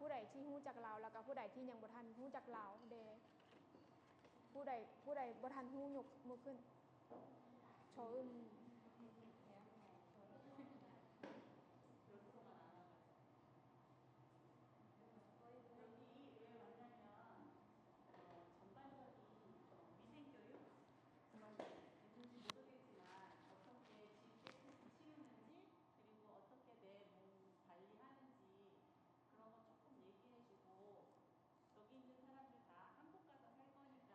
ຜູ້ໃດທີ່ຮູ້ຈັກລາວ ແລ້ວກໍຜູ້ໃດທີ່ຍັງບໍ່ທັນຮູ້ຈັກລາວແດ່? ຜູ້ໃດ ຜູ້ໃດບໍ່ທັນຮູ້ ຍົກມືຂຶ້ນ. 저음. 여기 왜 왔냐면, 어, 전반적인 위생 교육 그런 게 있는지 모르겠지만, 어떻게 집 깨끗이 치우는지, 그리고 어떻게 내 몸 관리하는지 그런 거 조금 얘기해 주고, 여기 있는 사람들 다 한국 가서 살 거니까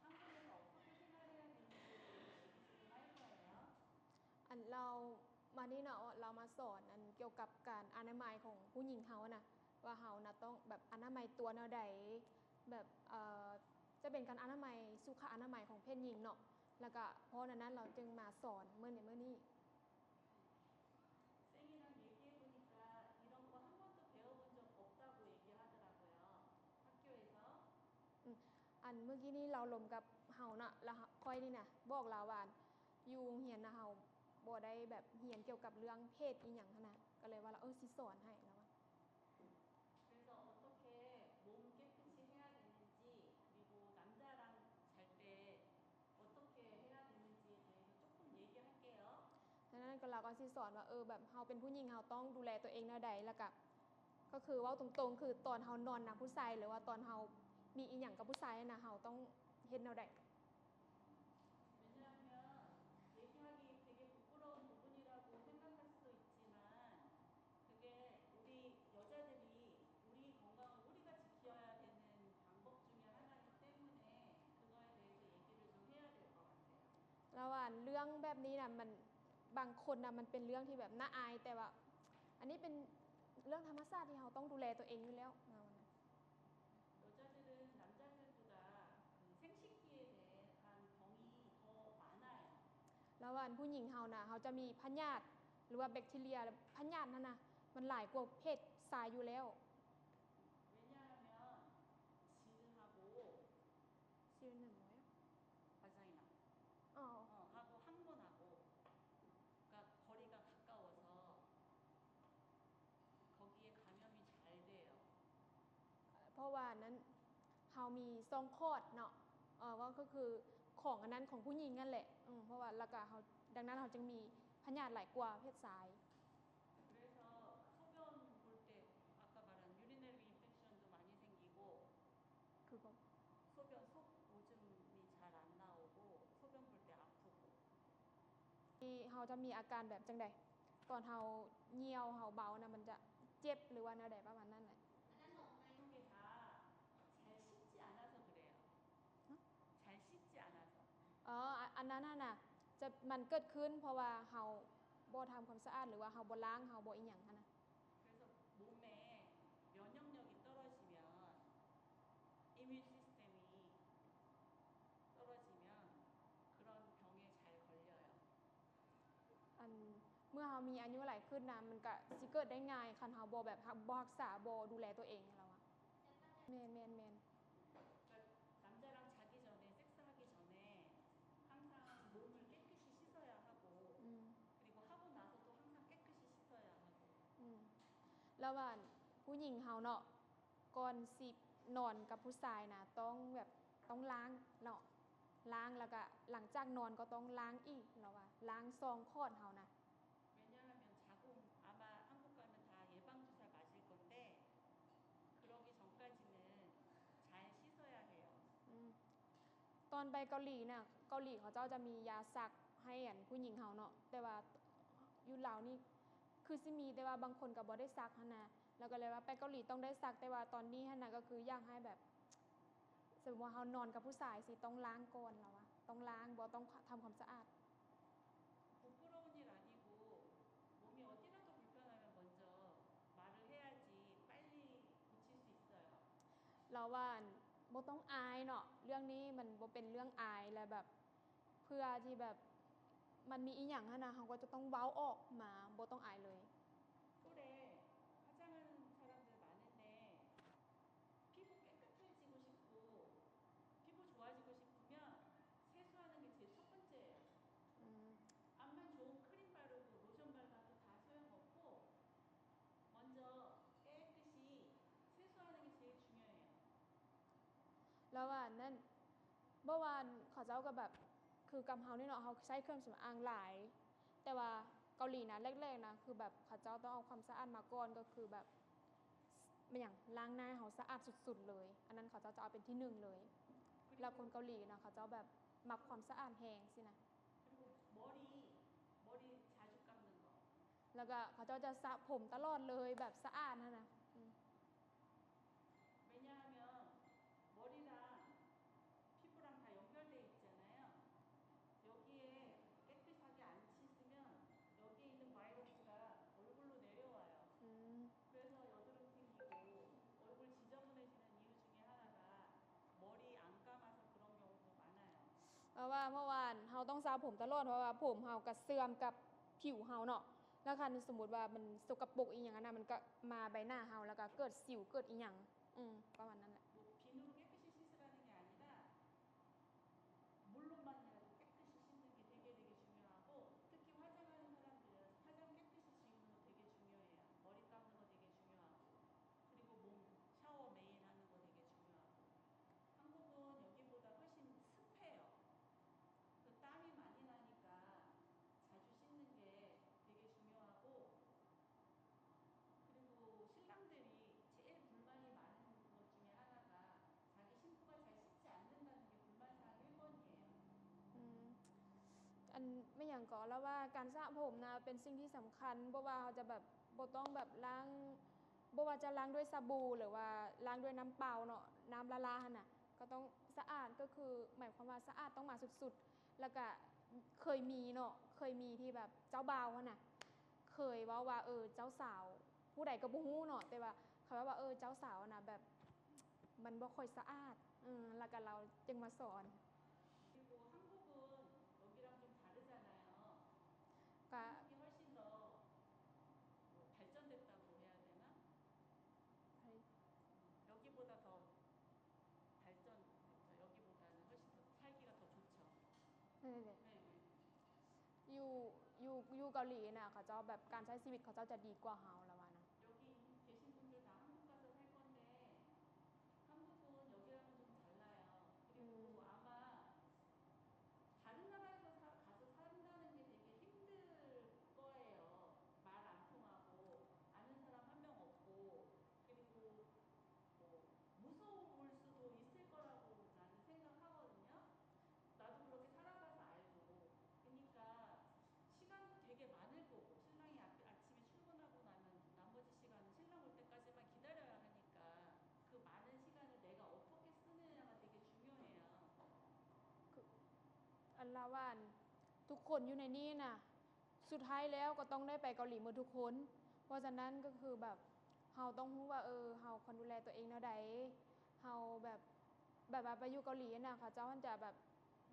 한국에서 어떻게 생활해야 되는지 지금 할 거예요. ອັນ ລາວມານີ້ນະ ລາວມາສອນ ອັນ ກ່ຽວກັບການອະນາໄມຂອງຜູ້ຍິງເຮົານະ ວ່າເຮົານະຕ້ອງແບບອະນາໄມຕົວແນວໃດ ແບບ ເອີ ຈະເປັນການອະນາໄມ ສຸຂະອະນາໄມຂອງເພດຍິງເນາະ ແລ້ວກະເພາະນັ້ນ ລາວຈຶ່ງມາສອນມື້ນີ້ ມື້ນີ້. 쌤이랑 얘기해 보니까 이런 거 한 번도 배워본 적 없다고 얘기하더라고요. 학교에서. ອືມ ອັນເມື່ອກີ້ນີ້ລາວລົມກັບເຮົານະ ແລ້ວຂ້ອຍນີ້ນະ ບອກລາວວ່າ ຢູ່ໂຮງຮຽນນະ ເຮົາບໍ່ໄດ້ແບບຮຽນກ່ຽວກັບເລື່ອງເພດອີ່ຫຍັງຫັ້ນນະ ກໍເລີຍວ່າລາວ ເອີ ຊິສອນໃຫ້ລາວວ່າ. 그래서 어떻게 몸 깨끗이 해야 되는지, 그리고 남자랑 잘 때 어떻게 해야 되는지에 대해서 조금 얘기할게요. ດັ່ງນັ້ນກໍລາວກໍຊິສອນວ່າ ເອີ ແບບເຮົາເປັນຜູ້ຍິງ ເຮົາຕ້ອງດູແລຕົວເອງແນວໃດ ແລ້ວກະ ກໍຄືເວົ້າຕົງໆ ຄືຕອນເຮົານອນນຳຜູ້ຊາຍ ຫຼືວ່າຕອນເຮົາມີອີ່ຫຍັງກັບຜູ້ຊາຍຫັ້ນນະ ເຮົາຕ້ອງເຮັດແນວໃດ? 왜냐하면 얘기하기 되게 부끄러운 부분이라고 생각할 수도 있지만, 그게 우리 여자들이 우리 건강을 우리가 지켜야 되는 방법 중에 하나이기 때문에 그거에 대해서 얘기를 좀 해야 될 것 같아요. ລາວວ່າເລື່ອງແບບນີ້ນະ ມັນ ບາງຄົນນະ ມັນເປັນເລື່ອງທີ່ແບບໜ້າອາຍ ແຕ່ວ່າອັນນີ້ເປັນເລື່ອງທຳມະຊາດທີ່ເຮົາຕ້ອງດູແລຕົວເອງຢູ່ແລ້ວ ລາວວ່ານະ. 여자들은 남자들보다 그 생식기에 대한 병이 더 많아요. ລາວວ່າ ອັນ ຜູ້ຍິງເຮົານະ ເຮົາຈະມີພະຍາດ ຫຼືວ່າແບັກທີເຣຍ ພະຍາດນັ້ນນະ ມັນຫຼາຍກວ່າເພດຊາຍຢູ່ແລ້ວ. 왜냐하면 지느하고 지는 뭐예요? 바자이나. 어. 어, 하고 항문하고. 그러니까 거리가 가까워서 거기에 감염이 잘 돼요. ເພາະວ່າອັນນັ້ນ ເຮົາມີຊ່ອງຄອດເນາະ ເອີ ວ່າກໍຄືຂອງອັນນັ້ນຂອງຜູ້ຍິງນັ້ນແຫຼະ ເພາະວ່າ ແລ້ວກະເຮົາ ດັ່ງນັ້ນເຮົາຈຶ່ງມີພະຍາດຫຼາຍກວ່າເພດຊາຍ. 그래서 소변 볼 때 아까 말한 urinary 인펙션도 많이 생기고 그거. 소변 속 오줌이 잘 안 나오고 소변 볼 때 아프고. ທີ່ເຮົາຈະມີອາການແບບຈັ່ງໃດ? ຕອນເຮົາຍ່ຽວ ເຮົາເບົານະ ມັນຈະເຈັບ ຫຼືວ່າແນວໃດປະມານນັ້ນແຫຼະ. 그런 게 다 잘 씻지 않아서 그래요. 응? 잘 씻지 않아서. ເອີ ອັນ ອັນນັ້ນນະ ຈະ ມັນເກີດຂຶ້ນເພາະວ່າເຮົາບໍ່ທຳຄວາມສະອາດ ຫຼືວ່າເຮົາບໍ່ລ້າງ ເຮົາບໍ່ອີ່ຫຍັງຫັ້ນນະ. 그래서 몸에 면역력이 떨어지면 이뮨 시스템이 떨어지면 그런 병에 잘 걸려요. ອັນ ເມື່ອເຮົາມີອາຍຸຫຼາຍຂຶ້ນນະ ມັນກະຊິເກີດໄດ້ງ່າຍ ຄັນເຮົາບໍ່ແບບ ຮັກ ບໍ່ຮັກສາ ບໍ່ດູແລຕົວເອງ ລາວວ່າ. ແມ່ນໆໆ. 그러니까 남자랑 자기 전에, 섹스하기 전에 항상 몸을 깨끗이 씻어야 하고, 음. 그리고 하고 나서도 항상 깨끗이 씻어야 하고. ອືມ ລາວວ່າ ອັນ ຜູ້ຍິງເຮົາເນາະ ກ່ອນຊິນອນກັບຜູ້ຊາຍນະ ຕ້ອງແບບ ຕ້ອງລ້າງເນາະ ລ້າງ ແລ້ວກະຫຼັງຈາກນອນກໍຕ້ອງລ້າງອີກ ລາວວ່າ ລ້າງຊ່ອງຄອດເຮົານະ. 왜냐하면 자고, 아마 한국 가면 다 예방주사 맞을 건데, 그러기 전까지는 잘 씻어야 해요. ອືມ ຕອນໄປເກົາຫຼີນະ ເກົາຫຼີເຂົາເຈົ້າຈະມີຢາສັກໃຫ້ອັນຜູ້ຍິງເຮົາເນາະ ແຕ່ວ່າຢູ່ລາວນີ້ຄືຊິມີ ແຕ່ວ່າບາງຄົນກໍບໍ່ໄດ້ສັກຫັ້ນນະ ແລ້ວກໍເລີຍວ່າໄປເກົາຫຼີຕ້ອງໄດ້ສັກ ແຕ່ວ່າຕອນນີ້ຫັ້ນນະ ກໍຄືຢາກໃຫ້ແບບ ສົມມຸດວ່າເຮົານອນກັບຜູ້ຊາຍຊິ ຕ້ອງລ້າງກ່ອນ ລາວວ່າ ຕ້ອງລ້າງ ບໍ່ ຕ້ອງທຳຄວາມສະອາດ. 부끄러운 일 아니고, 몸이 어디라도 불편하면 먼저 말을 해야지 빨리 고칠 수 있어요. ລາວວ່າ ອັນ ບໍ່ຕ້ອງອາຍເນາະ ເລື່ອງນີ້ມັນບໍ່ເປັນເລື່ອງອາຍ ແລະແບບ ເພື່ອທີ່ແບບ ມັນມີອີ່ຫຍັງຫັ້ນນະ ເຮົາກໍຈະຕ້ອງເວົ້າອອກມາ ບໍ່ຕ້ອງອາຍເລີຍ. 서울에 화장하는 사람들 많은데, 피부 깨끗해지고 싶고, 피부 좋아지고 싶으면 세수하는 게 제일 첫 번째예요. 음. 앞만 좋은 크림 바르고 로션 발라도 다 소용없고, 먼저 깨끗이 ແລ້ວວ່າອັນນັ້ນ ບໍ່ວ່າເຂົາເຈົ້າກໍແບບ ຄືກັບເຮົານີ້ເນາະ ເຮົາໃຊ້ເຄື່ອງສຳອາງຫຼາຍ ແຕ່ວ່າເກົາຫຼີນະ ແລກໆນະ ຄືແບບເຂົາເຈົ້າຕ້ອງເອົາຄວາມສະອາດມາກ່ອນ ກໍຄືແບບ ແມ່ນຫຍັງ ລ້າງໜ້າໃຫ້ເຮົາສະອາດສຸດໆເລີຍ ອັນນັ້ນເຂົາເຈົ້າຈະເອົາເປັນທີໜຶ່ງເລີຍ. ແລ້ວຄົນເກົາຫຼີນະ ເຂົາເຈົ້າແບບມັກຄວາມສະອາດແຮງຊີ້ນະ. 그리고 머리, 머리 자주 감는 거. ແລ້ວກໍເຂົາເຈົ້າຈະສະຜົມຕະຫຼອດເລີຍ ແບບສະອາດຫັ້ນນະ. 음. 왜냐하면 머리랑 피부랑 다 연결돼 있잖아요. 여기에 깨끗하게 안 씻으면 여기에 있는 바이러스가 얼굴로 내려와요. 음. 그래서 여드름 생기고 얼굴 지저분해지는 이유 중에 하나가 머리 안 감아서 그런 경우도 많아요. ເພາະວ່າ ເພາະວ່າເຮົາຕ້ອງສະຜົມຕະຫຼອດ ເພາະວ່າຜົມເຮົາກໍເຊື່ອມກັບຜິວເຮົາເນາະ ແລ້ວຄັນສົມມຸດວ່າມັນສົກກະປົກອີ່ຫຍັງຫັ້ນນະ ມັນກໍມາໃບໜ້າເຮົາ ແລ້ວກໍເກີດສິວເກີດອີ່ຫຍັງ ອືມ ປະມານນັ້ນແຫຼະ. 뭐 비누로 깨끗이 씻으라는 게 아니라 물로만이라도 깨끗이 씻는 게 되게 되게 중요하고 특히 화장하는 사람들은 화장 깨끗이 지우는 거 되게 중요해요. 머리 감는 거 되게 중요하고 그리고 몸 샤워 매일 하는 거 되게 중요하고 한국은 여기보다 훨씬 습해요. 그 땀이 많이 나니까 자주 씻는 게 되게 중요하고 그리고 신랑들이 제일 불만이 많은 것 중에 하나가 자기 신부가 잘 씻지 않는다는 게 불만 사항 일 번이에요. ອືມ ອັນ ແມ່ນຫຍັງກໍ ລາວວ່າການສະຜົມນະເປັນສິ່ງທີ່ສຳຄັນ ບໍ່ວ່າເຮົາຈະແບບ ບໍ່ຕ້ອງແບບລ້າງ ບໍ່ວ່າຈະລ້າງດ້ວຍສະບູ ຫຼືວ່າລ້າງດ້ວຍນ້ຳເປົ່າເນາະ ນ້ຳລ້າໆຫັ້ນນະ ກໍຕ້ອງສະອາດ ກໍຄືໝາຍຄວາມວ່າສະອາດຕ້ອງມາສຸດໆ. ແລ້ວກະເຄີຍມີເນາະ ເຄີຍມີທີ່ແບບເຈົ້າບ່າວຫັ້ນນະ ເຄີຍເວົ້າວ່າ ເອີ ເຈົ້າສາວ ຜູ້ໃດກໍບໍ່ຮູ້ເນາະ ແຕ່ວ່າເຂົາເວົ້າວ່າ ເອີ ເຈົ້າສາວນະ ແບບມັນບໍ່ຄ່ອຍສະອາດ ເອີ ແລ້ວກໍລາວຈຶ່ງມາສອນ. 그리고 한국은 여기랑 좀 다르잖아요. ກະ 한국이 훨씬 더 뭐 발전됐다고 해야 되나? 발- 여기보다 더 발전, 발전, 여기보다는 훨씬 더 살기가 더 좋죠. 네네. 네. ຢູ່ ຢູ່ ຢູ່ເກົາຫຼີນະ ເຂົາເຈົ້າແບບການໃຊ້ຊີວິດເຂົາເຈົ້າຈະດີກວ່າເຮົາລະວ່ານະ. 여기 계신 분들 다 한국 가서 살 건데 한국은 여기랑은 좀 달라요. 그리고 음. 아마 다른 나라에서 사, 가서 산다는 게 되게 힘들 거예요. 말 안 통하고 아는 사람 한 명 없고 그리고 뭐 무서울 수도 있을 거라고 나는 생각하거든요. 나도 그렇게 살아가서 알고. 그러니까 시간도 되게 많을 거고 신랑이 아, 아침에 출근하고 나면 나머지 시간은 신랑 올 때까지만 기다려야 하니까 그 많은 시간을 내가 어떻게 쓰느냐가 되게 중요해요. ຄື ອັນລາວວ່າ ອັນ ທຸກຄົນຢູ່ໃນນີ້ນະ ສຸດທ້າຍແລ້ວກໍຕ້ອງໄດ້ໄປເກົາຫຼີໝົດທຸກຄົນ. ເພາະສະນັ້ນກໍຄືແບບ ເຮົາຕ້ອງຮູ້ວ່າ ເອີ ເຮົາຄວນດູແລຕົວເອງແນວໃດ ເຮົາແບບ ແບບວ່າໄປຢູ່ເກົາຫຼີນະ ເຂົາເຈົ້າຫັ້ນຈະແບບ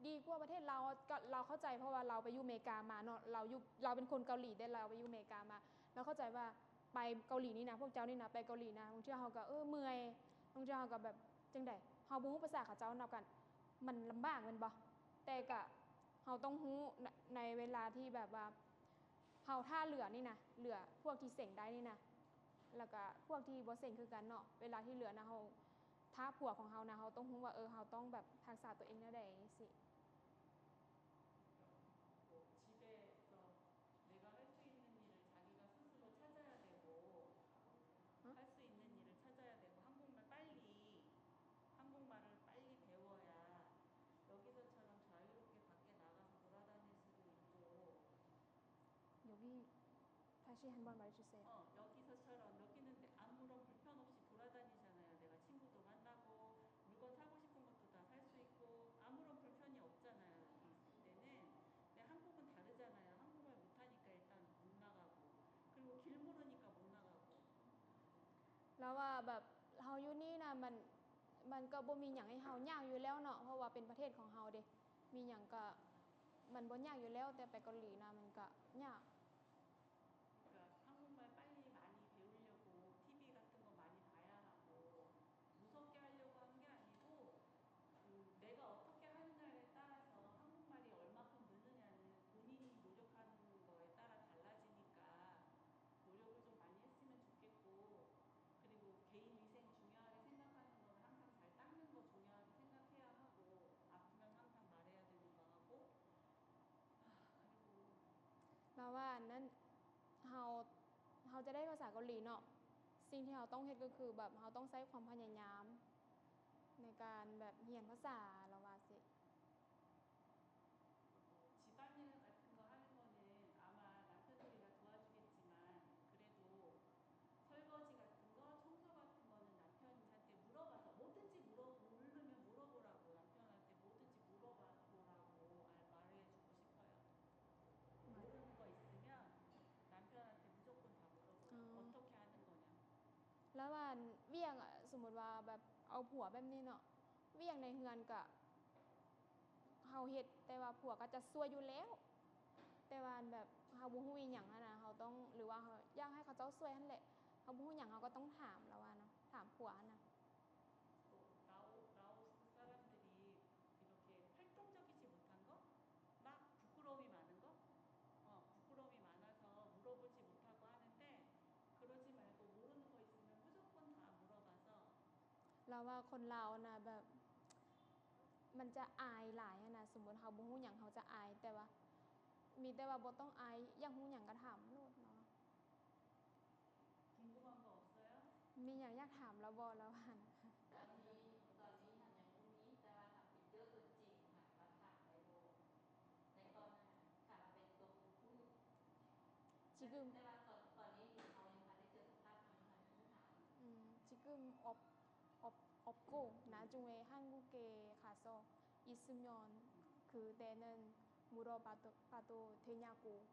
ດີກວ່າປະເທດລາວ ກໍລາວເຂົ້າໃຈ ເພາະວ່າລາວໄປຢູ່ເມກາມາເນາະ ລາວຢູ່ ລາວເປັນຄົນເກົາຫຼີ ແຕ່ລາວໄປຢູ່ເມກາມາ ລາວເຂົ້າໃຈວ່າໄປເກົາຫຼີນີ້ນະ ພວກເຈົ້ານີ້ນະ ໄປເກົາຫຼີນະ ບາງເທື່ອເຮົາກໍ ເອີ ເມື່ອຍ ບາງເທື່ອເຮົາກໍແບບຈັ່ງໃດ ເຮົາບໍ່ຮູ້ພາສາເຂົາເຈົ້ານຳກັນ ມັນລຳບາກແມ່ນບໍ່? ແຕ່ກະເຮົາຕ້ອງຮູ້ ໃນ ໃນເວລາທີ່ແບບວ່າ ເຮົາຖ້າເຫຼືອນີ້ນະ ເຫຼືອພວກທີ່ເສັງໄດ້ນີ້ນະ ແລ້ວກະພວກທີ່ບໍ່ເສັງຄືກັນເນາະ ເວລາທີ່ເຫຼືອນະ ເຮົາ ຖ້າຜົວຂອງເຮົານະ ເຮົາຕ້ອງຮູ້ວ່າ ເອີ ເຮົາຕ້ອງແບບຮັກສາຕົວເອງແນວໃດຈັ່ງຊີ້. 뭐 집에서 내가 할 수 있는 일을 자기가 스스로 찾아야 되고 응? 할 수 있는 일을 찾아야 되고 한국말 빨리 한국말을 빨리 배워야 여기서처럼 자유롭게 밖에 나가서 돌아다닐 수도 있고 여기 다시 한번 말해 주세요. 어, 여기서처럼 여기는 내- 아무런 불편 없이 돌아다니잖아요. 내가 친구도 만나고 물건 사고 싶은 것도 다 살 수 있고 아무런 불편이 없잖아요. 여기 있을 때는. 근데 한국은 다르잖아요. 한국말 못하니까 일단 못 나가고 그리고 길 모르니까 못 나가고. ລາວວ່າແບບເຮົາຢູ່ນີ້ນະ ມັນ ມັນກໍບໍ່ມີຫຍັງໃຫ້ເຮົາຍາກຢູ່ແລ້ວເນາະ ເພາະວ່າເປັນປະເທດຂອງເຮົາເດ້ ມີຫຍັງກໍ ມັນບໍ່ຍາກຢູ່ແລ້ວ ແຕ່ໄປເກົາຫຼີນະ ມັນກໍຍາກ. 그러니까 한국말 빨리 많이 배우려고 티비 같은 거 많이 봐야 하고 무섭게 하려고 한 게 아니고 그 내가 어떻게 하느냐에 따라서 한국말이 얼마큼 느느냐는 본인이 노력하는 거에 따라 달라지니까 노력을 좀 많이 했으면 좋겠고 그리고 개인 위생 중요하게 생각하는 거는 항상 잘 닦는 거 중요하게 생각 ຈະໄດ້ພາສາເກົາຫຼີເນາະ, ສິ່ງທີ່ເຮົາຕ້ອງເຮັດກໍຄືແບບເຮົາຕ້ອງໃຊ້ຄວາມພະຍາຍາມໃນການແບບຮຽນພາສາ ລາວວ່າຊີ້. 집안일 같은 거 하는 거는 아마 남편들이 다 도와주겠지만 그래도 설거지 같은 거, 청소 같은 거는 남편한테 물어봐서 뭐든지 물어, 모르면 물어보라고, 남편한테 뭐든지 물어보라고 아, 말을 해주고 싶어요. 모르는 거 있으면 남편한테 무조건 다 물어보라고. 어. 어떻게 하는 거냐. ແລ້ວວ່າວຽກ ສົມມຸດວ່າແບບເອົາຜົວແບບນີ້ເນາະ, ວຽກໃນເຮືອນກະເຮົາເຮັດ ແຕ່ວ່າຜົວກໍຈະຊ່ວຍຢູ່ແລ້ວ, ແຕ່ວ່າແບບເຮົາບໍ່ຮູ້ອີ່ຫຍັງຫັ້ນນະ ເຮົາຕ້ອງ ຫຼືວ່າເຮົາຢາກໃຫ້ເຂົາເຈົ້າຊ່ວຍຫັ້ນແຫຼະ, ເຮົາບໍ່ຮູ້ຫຍັງເຮົາກໍຕ້ອງຖາມ ລາວວ່ານະ ຖາມຜົວຫັ້ນນະ. 어, 라오, 라오스 사람들이 이렇게 활동적이지 못한 거? 막 부끄러움이 많은 거? 어, 부끄러움이 많아서 물어보지 못하고 하는데 그러지 말고 모르는 거 있으면 무조건 다 물어봐서. ລາວວ່າຄົນລາວນະແບບ ມັນຈະອາຍຫຼາຍຫັ້ນນະ, ສົມມຸດເຮົາບໍ່ຮູ້ຫຍັງເຮົາຈະອາຍ, ແຕ່ວ່າ ມີແຕ່ວ່າບໍ່ຕ້ອງອາຍ, ຢາກຮູ້ຫຍັງກໍຖາມໂລດເນາະ. 궁금한 거 없어요? ມີຫຍັງຢາກຖາມລາວບໍ່? ລາວວ່າ ຕອນນີ້ ຕອນນີ້ຫັ້ນຍັງບໍ່ມີ, ແຕ່ວ່າຖ້າໄປເຈີຕົວຈິງຫັ້ນ ກໍຖາມໄດ້ໂລດ. ໃນຕອນນັ້ນ ຖ້າວ່າໄປຕົກ 지금 ແຕ່ວ່າຕອນ ຕອນນີ້ເຮົາຍັງບໍ່ໄດ້ເຈີສະພາບ ເຮົາຍັງບໍ່ທັນຮູ້ຖາມ. 음, 지금 없, 없, 없고 나중에 한국에 가서 있으면 그때는 물어봐도, 봐도 되냐고.